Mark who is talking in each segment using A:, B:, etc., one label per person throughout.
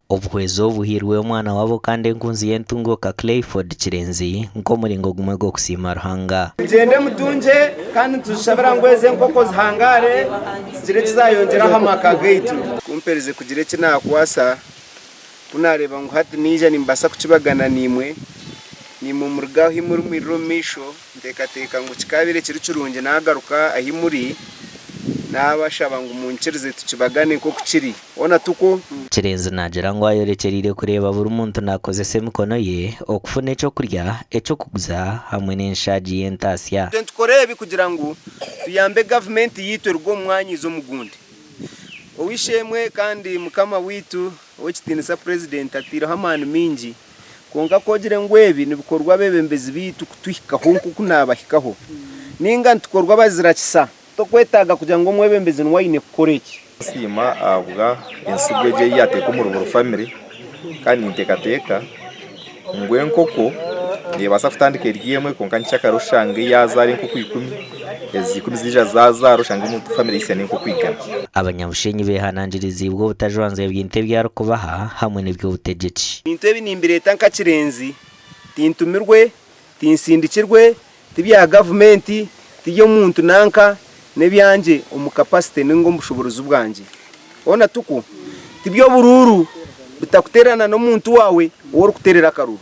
A: Obuhwezi obu buhairwe omwana waabo kandi enkunzi y'entunguuka Clayford Kirenzi nk'omuringo gumwe gw'okusiima Ruhanga.
B: Mugyende mutungye kandi nituzishabira ngu ezi enkoko zihangaare zigire eki zayongyera aha maka gaitu. Ku mperize kugira eki naakwasa, ku naareeba ngu hati naija nimbaasa kukibagana naimwe, naimwe muruge ahu muri mwirire omu maisho, nteekateeka ngu kikaabaire kiri kirungi naagaruka ahi muri, naabashaba ngu munkirize tukibagane nk'oku kiri. Hoona tikwo?
A: Kirenzi naagira ngu ayorekyereire kureeba buri muntu naakozesa emikono ye okufuna eky'okurya, eky'okuguza hamwe n'enshaagi y'entaasya.
B: Itwe nitukora ebi kugira ngu tuyambe gavumenti yaitu eruge omu mwanya eize omu gundi. Ow'eishe-emwe kandi mukama waitu ow'ekitiinisa Purezidenti ataireho amaani maingi kwonka ku ogire ngu ebi nibikorwa abeebembezi baitu kutuhikaho nk'oku naabahikaho nainga nitukorwa abazira kisa, tokwetaaga kugira ngu omwebembezi niwe aine kukora eki.
C: Nsiima ahabwa ensigo egi ei yaateeka omuri buri famire kandi ninteekateeka ngu enkoko neebaasa kutandika eri emwe kwonka nyekyakare oshange yaazaara enkoko ikumi, ezi ikumi ziija zaazaara oshange omuntu famire yaitsya n'enkoko igana.
A: Abanyabushenyi beehanangiriziibwe obutajwanzya ebintu ebi arikubaha hamwe n'eby'obutegyeki.
B: Ebintu ebi nimbireeta nka kirenzi, tintumirwe, tinsindikirwe, Ti bya gavumenti, ti by'omuntu nanka, n'ebyangye omu kapasite ninga omu bushoboorozi bwangye. Hoona tikwo? Ti by'oburuuru, bitakuteerana n'omuntu waawe ou orikuteerera akaruuru.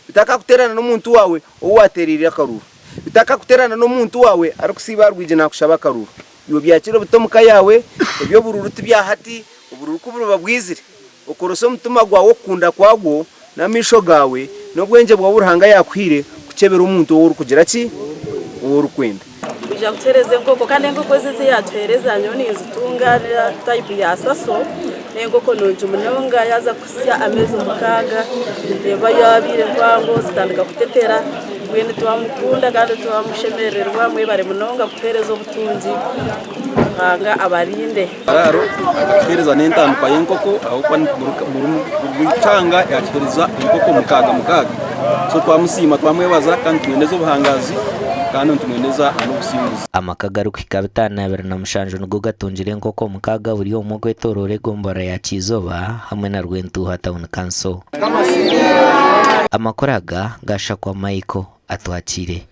B: Bitakakuteerana n'omuntu waawe ou waateereire akaruuru. Bitakakuteerana n'omuntu waawe arikusiiba aha rwigi naakushaba akaruuru. Iwe byakiire obite omu ka yaawe, eby'oburuuru ti bya hati, oburuuru ku buriba bwizire, okorese omutima gwawe okukunda kwagwo, n'amaisho gaawe, n'obwengye bwawe obu Ruhanga yaakuhaire kukyebera omuntu ou orikugira ki? Ou orikwenda.
D: Kwija kutuheereza enkoko kandi enkoko ezi ezi yaatuheereza nyowe ninzitunga type ya saso n'enkoko nungi munonga yaaza kuhitsya ameezi mukaaga eba yaabaire mpango zitandika kutetera mbwenu twamukunda kandi twamushemererwa mwebare munonga kutuheereza obutungi Ruhanga abarinde.
E: Karaaro akatuheereza n'entandikwa y'enkoko ahabw'okuba buri kyanga yaatuheereza enkoko mukaaga mukaaga. So twamusiima twamwebaza kandi nitumwendeza obuhangaazi kandi nitumwendeza n'obusinguzi.
A: Amaka agarikuhika 527 nigo gatungire enkoko mukaaga buri omwe okwetoroora egomborora ya Kyizooba hamwe na Rwentuuha Town Council. Amakuru aga gashakwa Michael Atwakiire.